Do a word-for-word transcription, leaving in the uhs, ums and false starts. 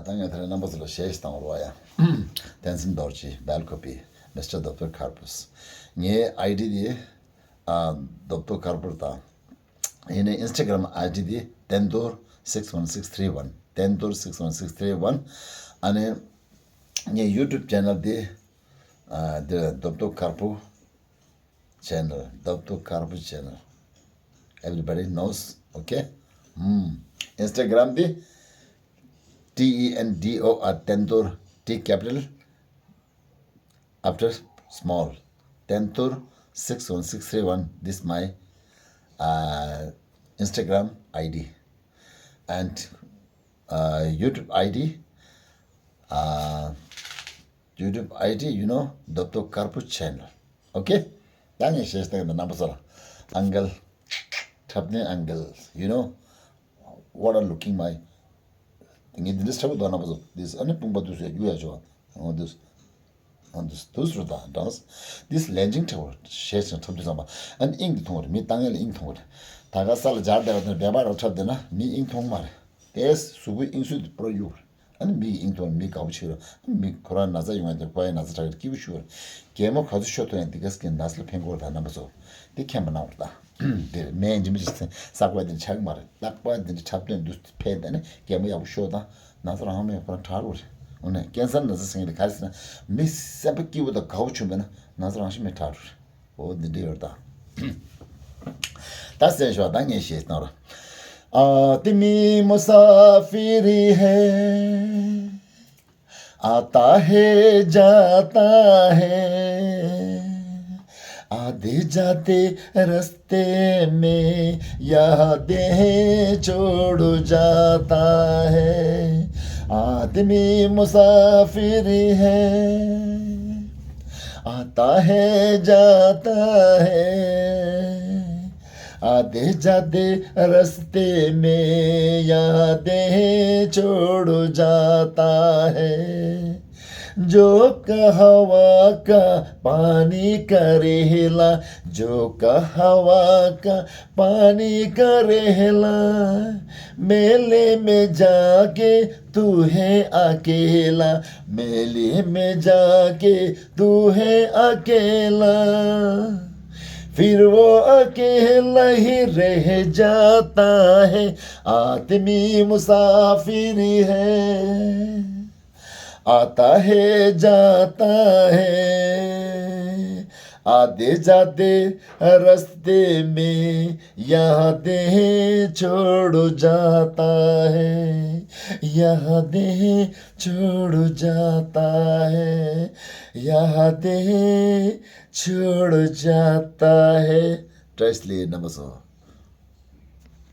ད་ངས་དེ་རིང་རྣམ་པ་ཚོ་ལ་གཞས་ཤིག་བཏང་བ་རོགས་ཡ། བསྟན་འཛིན་རྡོ་རྗེ། Bell Copy, Mister Doctor Karpus། ངའི་ཨའི་ཌི་དེ་ཨ། Doctor Karpus དང་། ཡིན་ནའི་Instagram ཨའི་ཌི་དེ་བསྟན་རྡོར་six one six three one། བསྟན་རྡོར་six one six three one། ཨ་ནི་ངའི་YouTube channel དེ་ཨ། འདི་Doctor Karpus channel, Doctor Karpus channel. Everybody knows, okay? ཨུམ། Instagram དེ་T E N D O R བསྟན་རྡོར, T capital, after small, བསྟན་རྡོར་six one six three one. This my uh, Instagram I D and uh, YouTube I D. Uh, YouTube I D, you know, Doctor Karpus channel. Okay? ད་ངས་བཤད་སྟངས་ནི་རྣམ་པ་ཚོ་ལ། Uncle འཁྲབ་སྟོན་uncle, you know, what are looking my ངས་འདི་འདྲ་འཁྲབ་གི་འདུག་རྣམ་པ་ཚོ། This ཨ་ནི་དཔུང་པ་འདུག་སེ་རྒྱུག་ཡ་ཆོག་འོ་འདུག་འོ་འདུག་འདུག་སེ་རུ་དང་དྲངས། This ལན་ཅིང་འཁྲབ་བྱས་ཙང་འཁྲབ་དུས་ཙམ་པ་ཨ་ནི་དབྱིངས་དེ་མཐོང་བ་རེད། མི་ལྟ་མཁན་ལ་དབྱིངས་མཐོང་བ་རེད། ད་ག་ས་ལ་སྦྱར་བསྡད་པ་དང་སྦལ་པ་རང་འཁྲབ་བསྡད་ན་མི་དབྱིངས་མཐོང་མ་རེད། དེ་གཟུགས་པོའི་དབྱིངས་སུ་དེ་པུ་ར་གཡུག་རེད། ཨ་ནི་མི་ཡི་དབྱིངས་ཐོག་ནས་མི་དགའ་པོ་བྱེད་རོགས། ཨ་ནི་མི་ཁོ་རང་ན་ཚ་ཡོང་ཡ་དེ་ཁོ་ཡི་ན་ཚ་དྲག་གི་སྐྱིད་པོ་ཞུ་བར། གད་མོ་ག་ཚོད་ཤོར་ཐུབ་ཡང་འདི་ག་སྐྱེ་ན་ཚ་ལ་ཕན་གོ་ད་རྣམ་པ་ཚོ། འདི་མཁྱེན་པ་གནང་བར་ད། འདིར་སྨན་འདི་མི་ཅིག་ཟ་བ་འདི་ཆགས་ཀྱི་མ་རེད། རྟག་པར་འདི་འདྲ་འཁྲབ་སྟོན་འདུག་ཕེབས་ད་ནི་གད་མོ་ཡག་པོ་ཤོར་དང་ན་ཚ་རང་མེད་ཁོ་རང་དྲག་རོགས་རེད། འོ་ན་ཀེན་སར་ན་ཚ་ཟེར་མཁན་དེ་ག་རེ་ཟེར་ན་མི་སེམས་པ་སྐྱིད་པོ་དང་དགའ་པོ་བྱུང་བས་ན་ན་ཚ་རང་བཞིན་མེད་དྲག་རོགས་རེད། འོ་འདི་འདྲ་ཡོད་ད། ད་གསན་ཤོག་ད་ངས་བཤད་སྟངས་ར། آدمی مسافری ہے، آتا ہے جاتا ہے، آتے جاتے رستے میں یادیں چھوڑ جاتا ہے۔ آدمی مسافری ہے، آتا ہے جاتا ہے، آتے جاتے رستے میں یادیں چھوڑ جاتا ہے۔ جھونکا ہوا کا پانی کا ریلا، جھونکا ہوا کا پانی کا ریلا، میلے میں جا کے تو ہے اکیلا، میلے میں جا کے تو ہے اکیلا، پھر وہ اکیلا ہی رہ جاتا ہے۔ آدمی مسافری ہے، آتا ہے جاتا ہے، آتے جاتے رستے میں یادیں چھوڑ جاتا ہے، یادیں چھوڑ جاتا ہے، یادیں چھوڑ جاتا ہے۔ བཀྲ་ཤིས་བདེ་ལེགས་རྣམ་པ་ཚོ།